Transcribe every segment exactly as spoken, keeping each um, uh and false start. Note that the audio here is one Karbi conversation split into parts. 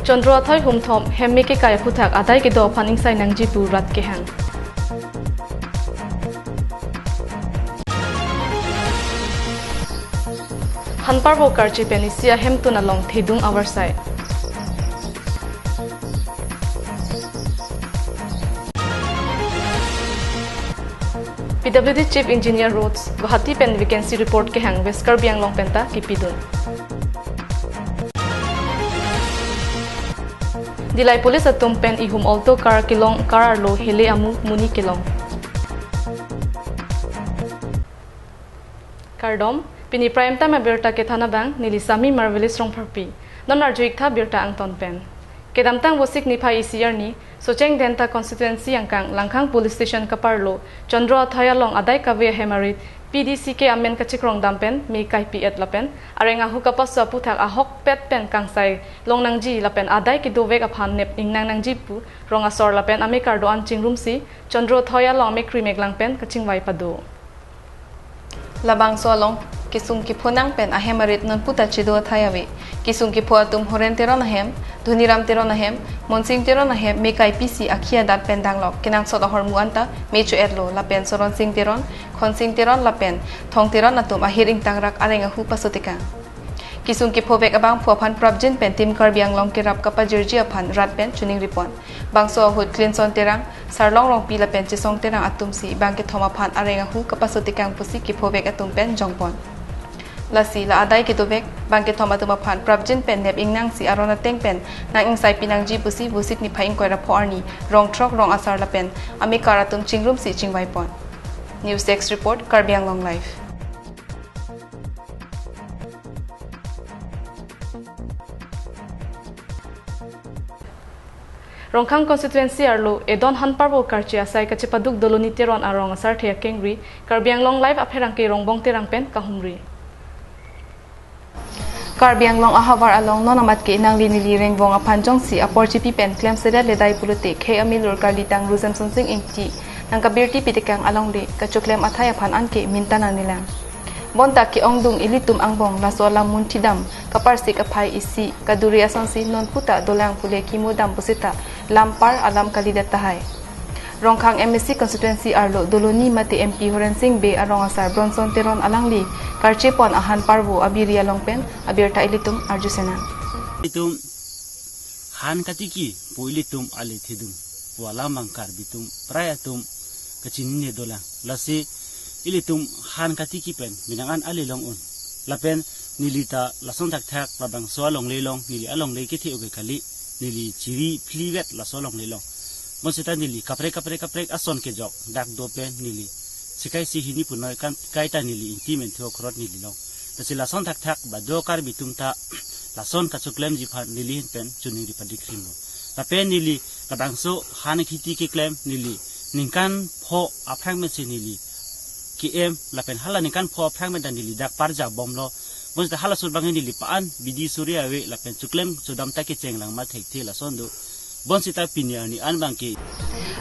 Chandra athoi humthom hem me kekai aphuthak adai kedo aphan ingsai nangji pu rat kehang. Han parvo karche pen isi ahemtun along thedung avarsai. P W D Chief Engineer Roads, Guwahati pen vacancy report kehang West Karbi Anglong penta kipidun. Dillai police atum pen ihum Alto car kelong car arlo hele amu muni kelong. Kardom, pini prime time abirta kethan abang, neli Sami Marvelous Rongpharpi. Non arju-ik tha birta angton pen. Kedamtang Vosik niphai isi arni, Socheng Dhenta constituency angkang Langkhang police station kaparlo, Chandra athoi along adai kave ahem arit, P D C K amen kachikrong dam pen, me kaipi-et lapen, areng ahu kapaso aphuthak ahokpet pen kangsai long nangji lapen adai kedovek aphan nep ingnang nangji pu, rong asor lapen amekar do-an chingrumsi, Chandra athoi along amekkri meklang pen kachingvai pado. Labangso along kesung kepho nang pen ahem arit nonputa chedo athai ave. Kesung kepho atum Horen Teron ahem, Dhoniram Teron ahem, Monsing Teron ahem me kaipisi akhi adat pen danglok kenangsot ahormu anta me cho-etlo lapen Soronsing Teron, Khonsing Teron lapen Thong Teron atum ahir ingtangrak areng ahu pasotekang. Kesung kephovek abangphu aphan prapjin pen Team Karbi Anglong kerap kapajirji aphan rat pen choningri pon. Bangso ahut Clinton Terang, Sarlong Rongpi lapen Chesong Terang atumsi bang kethom aphan areng ahu kapasotekang pusi kephovek atum pen jongpon. Lasi la adai kedovek bang kethom atum aphan prapjin pen nep ingnangsi aron ateng pen nang ingsai pinangji pusi Vosik niphai ingkoi ra pho arni rong throk rong asar lapen amekar atum chingrumsi chingvai pon. News Desk Report, Karbi Anglong Live. Rongkhang constituency arlo edon han parvo karche asai kachepaduk Doloni Teron arong asarthe akengri, Karbi Anglong Live apherangke Rongbong Terang pen kahumri. Karbi Anglong ahavar along non amat ke nangli neli rengbong aphan jongsi apor chipi pen klemsedet ledai pulote khei amilur karli tang Ruzem Sonsing Ingti nangkabirti pitekang alongle kachoklem athai aphan anke minta nangnilang. Bonta ke-ongdung ilitum angbong laso alam munthidam kaparsik aphai isi kaduri asonsi nonputa dolang pule kimodam pusita lampar alam kalidet tahai. Rongkhang M A C constituency arlo Doloni mate M P Horensing Bey arong asar Bronson Teron alangli karchepon ahan parvo abiri along pen abirta ilitum arjusenang. Itum han katiki pu ilitum ale thedung pu alam abang Karbi atum prai atum kachinine dolang. Lasi ilitum han katiki pen binangan ale long un. Lapen neli ta lason thakthak labangso alongle long, neli alongle kethe uke kali, neli chiri phlivet laso alongle long. Bonsita neli kaprek kaprek kaprek ason kejok dak do pen neli sikai si hini punoi kan kaita neli Ingti Menthe Okhrot neli long. Lasi lason thakthak bado Karbi atum ta lason kachoklemji aphan neli ahin pen choningri padik rimlo. Lapen neli labangso han khiti keklem neli ningkan pho aphrang pensi neli ke-em lapen hala ningkan pho aphrang pen ta neli dak parja bomlo. Bonsita halaso abang neli pa-an bidi suri ave lapen choklem chodam ta kecheng lang ma thekthe lason do. Bonsita pini arni an abang ke.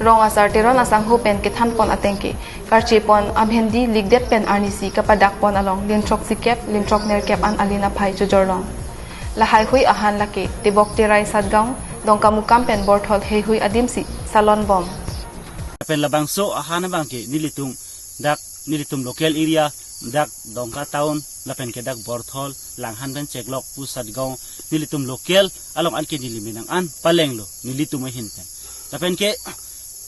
Rong asar Teron asangho pen kethanpon ateng ke karchepon amhendi likdet pen arnisi kapadakpon along linthrok sikep linthrok nerkep an alin aphai chojorlong. Lahaihui ahan lake Tebok Terai Satgaon, Dongkamukam pen Borthol heihui adimsi salon bom. Pen labangso ahan abang ke nelitum dak nelitum local area dak Dongka town lapen ke dak Borthol Langhan pen Cheklok pu Satgaon nelitum local along anke neli binangan palenglo nelitum ahin pen. Lapen ke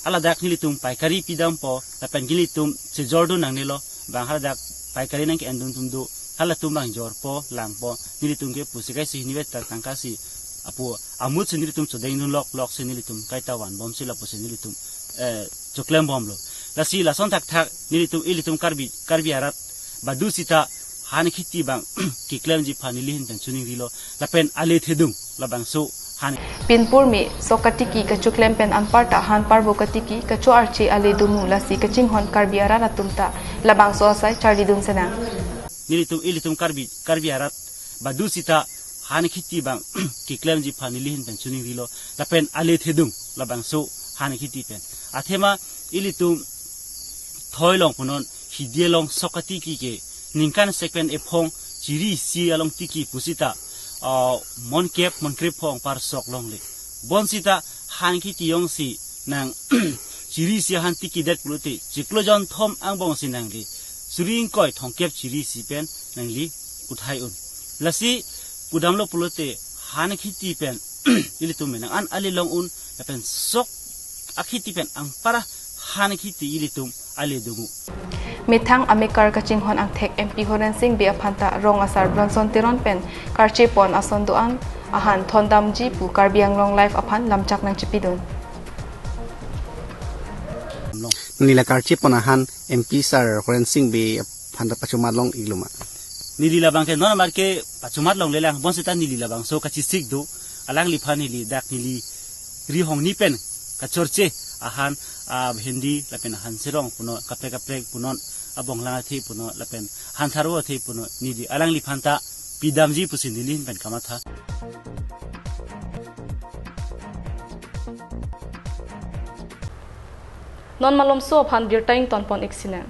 haladak nelitum paikari pidampo lapen ke nelitum chejor do nangnelo bang haladak paikari nang ke-endun atum do halatum abang jorpo langpo nelitum ke pusi kaisi hinivet ta tangka si apu amut si nelitum chodengdun lok lok si nelitum kaita van bomsi lapusi nelitum eh, choklem bomlo. Lasi lason thakthak nelitum ilitum Karbi Karbi arat badu sita han khiti abang keklemji aphan neli ahin pen choningrilo lapen ale thedung labangso han. Pinpur me sok katiki kachoklem pen anparta han parvo katiki kacho arche ale domu lasi kachinghon Karbi arat atum ta labangso asai charlidun senang. Nelitum ilitum Karbi Karbi arat badu sita han khiti abang keklemji aphan neli ahin pen choningrilo lapen ale thedung labangso han khiti pen. Athema ilitum thoi long punon hidi along sok katiki ke ningkan sekpen ephong chiri isi along tiki pusita uh, monkep, monkrepho anpar sok longle. Bonsita han khiti jongsi nang chiri si han tikidet pulote, chiklo jonthom angbong si nangli suri ingkoi thomkep chiri si pen nangli uthai un. Lasi pudamlo pulote han khiti pen ilitum menang an ali long un, lapen sok akhiti pen anpar han khiti ilitum ali dungu. Methang amekar kachinghon angthek M P Horensing Bey aphanta rong asar Bronson Teron pen karchepon ason do-an ahan thondamji pu Karbi Anglong Live aphan lamchak nangchipidun. Neli la karchepon ahan M P sir Horensing Bey aphanta pachomat long-iklo ma? Neli labang ke non amar ke pachomat longle lang, bonsita neli labangso kachesik do, alangliphan neli dak neli rihong ni pen kachorche ahan, ah, bhendi lapen ahan serong punon, kaprek kaprek punon, abonglang athe punon, lapen han tharvo athe punon, neli alangliphanta pidamji pusi neli pen kamatha. Non malomso aphan birta ingtonpon-ik sinang.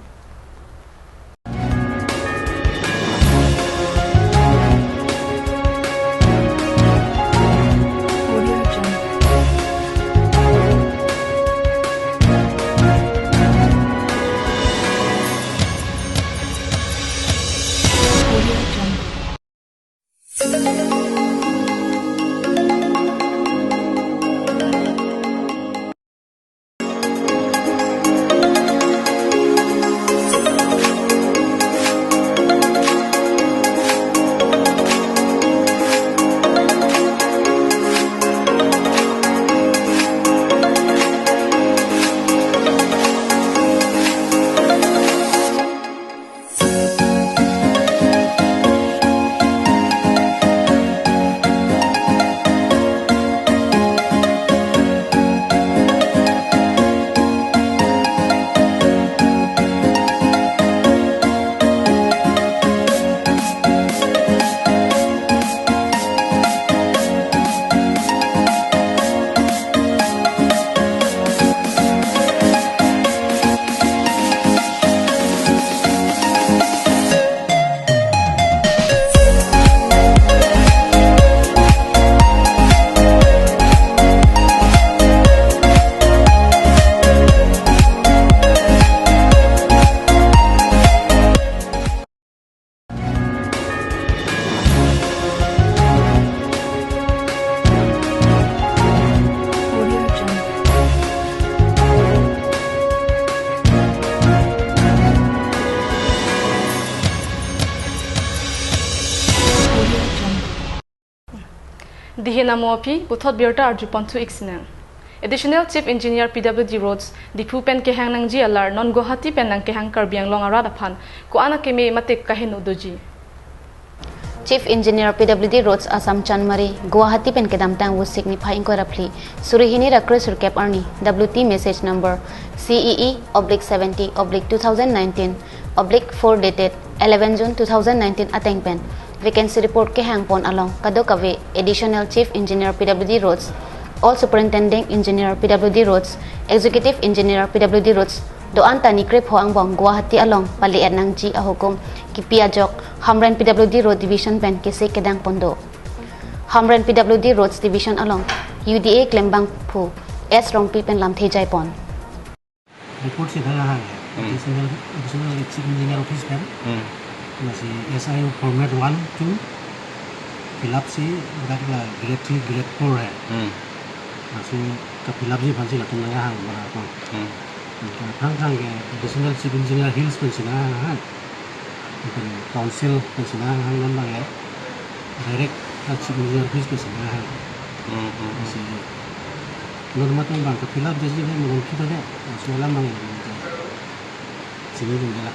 Dihin amo aphi, puthot birta arjuponthu-ik sinang. Additional Chief Engineer P W D Roads, Diphu pen kehang nangji alar, non Guwahati pen nangkehang Karbi Anglong arat aphan ko-an akeme mate kaheno doji. Chief Engineer P W D Roads Assam Chanmari, Guwahati pen kedamtang Vosik niphai ingkoi ra phli, suri hini ra kre sirkep arni, W T message number C E E oblique seventy oblique two thousand nineteen oblique four dated eleven June two thousand nineteen ateng pen vacancy report kehangpon along kadokave Additional Chief Engineer P W D Roads, All Superintending Engineer P W D Roads, Executive Engineer P W D Roads, do-an ta ni krepho angbong Guwahati along pali-et nangji ahukum kipi ajok Hamren P W D Road Division pen kese kedangpon do. Hamren P W D Roads Division along U D A klembangphu S Rongpi pen lamthe jaipon. Report si thang ahang ya. Hmm. Additional, additional Chief Engineer Office pen. Hmm. Lasi S I O format one, two, fill up si, dak la grade three, grade four hai. Hmm. Lasi ka fill up ji aphan si latum nang ahang bara ko. Hmm. Ka thang thang ke Additional Chief Engineer Hills pen si nang ahang hai. Ikan council pen si nang ahang, non abang ya. Direct ka Chief Engineer Office pen si nang ahang. Hmm, hmm, hmm. Si non matung abang ka fill up jaji hai, malom kita deh. Laso alam abang ya. Sini dun deh la.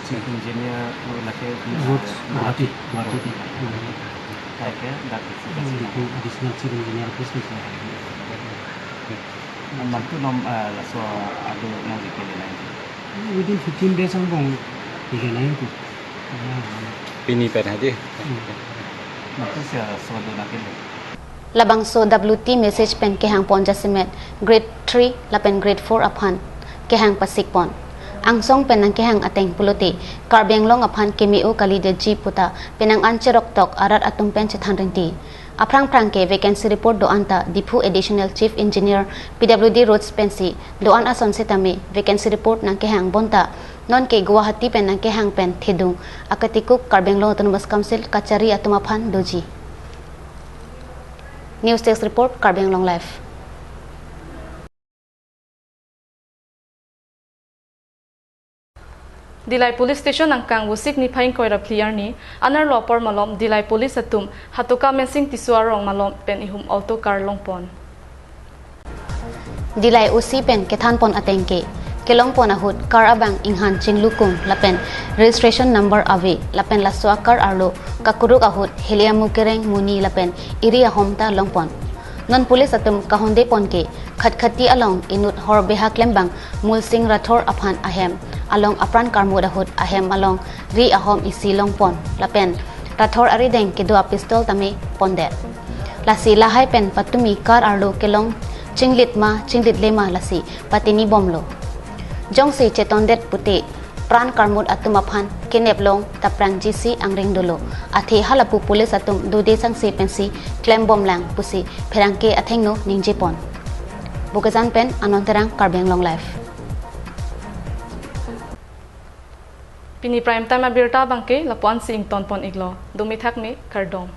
Chief Engineer, oh, lake Roads, Guwahati, Guwahati. Hmm. Kaike dak isi isi. Hmm, Additional Chief Engineer Office pen si nang ahang. Mantu nom, eh, laso adu nangji kele nangji. Within fifteen days angbong, ike nang itu. Pini pen haji. Hmm. Mantu si laso adu nangkele. Labangso W T message pen kehangpon jasemet grade three lapen grade four aphan kehang pasikpon. Angsong pen nangkehang ateng pulote Karbi Anglong aphan keme-o kalidetji puta penang an cheroktok arat atum pen chethan rinti. Aphrang phrang ke vacancy report do-an ta Diphu Additional Chief Engineer P W D Roads pensi do-an ason setame vacancy report nangkehang bonta non ke Guwahati pen nangkehang pen thedung akatikuk Karbi Anglong Autonomous Council kachari atum aphan doji. News Desk Report, Karbi Anglong Live. Dillai Police Station angkang Vosik niphai ingkoi ra phli arni anerlo apor malom Dillai Police atum Hatoka Mensing Tisso arong malom pen ihum auto car longpon. Dillai O C pen kethanpon ateng ke, kelongpon ahut car abang inghan chinglukung lapen registration number ave lapen laso a-car arlo kakuruk ahut heli amu kereng muni lapen eri ahom ta longpon. Non police atum kahondepon ke Khatkhati along inut hor beha klembang Mulsing Rathore aphan ahem along apran karmut ahut ahem along ri ahom isi longpon lapen Rathore arideng kedo a-pistol tame pondet. Lasi lahai pen patumi car arlo kelong chinglit ma chinglit le ma lasi patini bomlo. Jongsi chetondet pute pran karmut atum aphan kenep long ta prangji si angring dolo. Athe halapu police atum dude sangse pensi klembomlang pusi pherangke athengno ningjepon. Bokajan pen Anon Terang, Karbi Anglong Live. Pini prime time abirta abangke lapu-an si ingtonpon iklo. Dome thakme, kardom.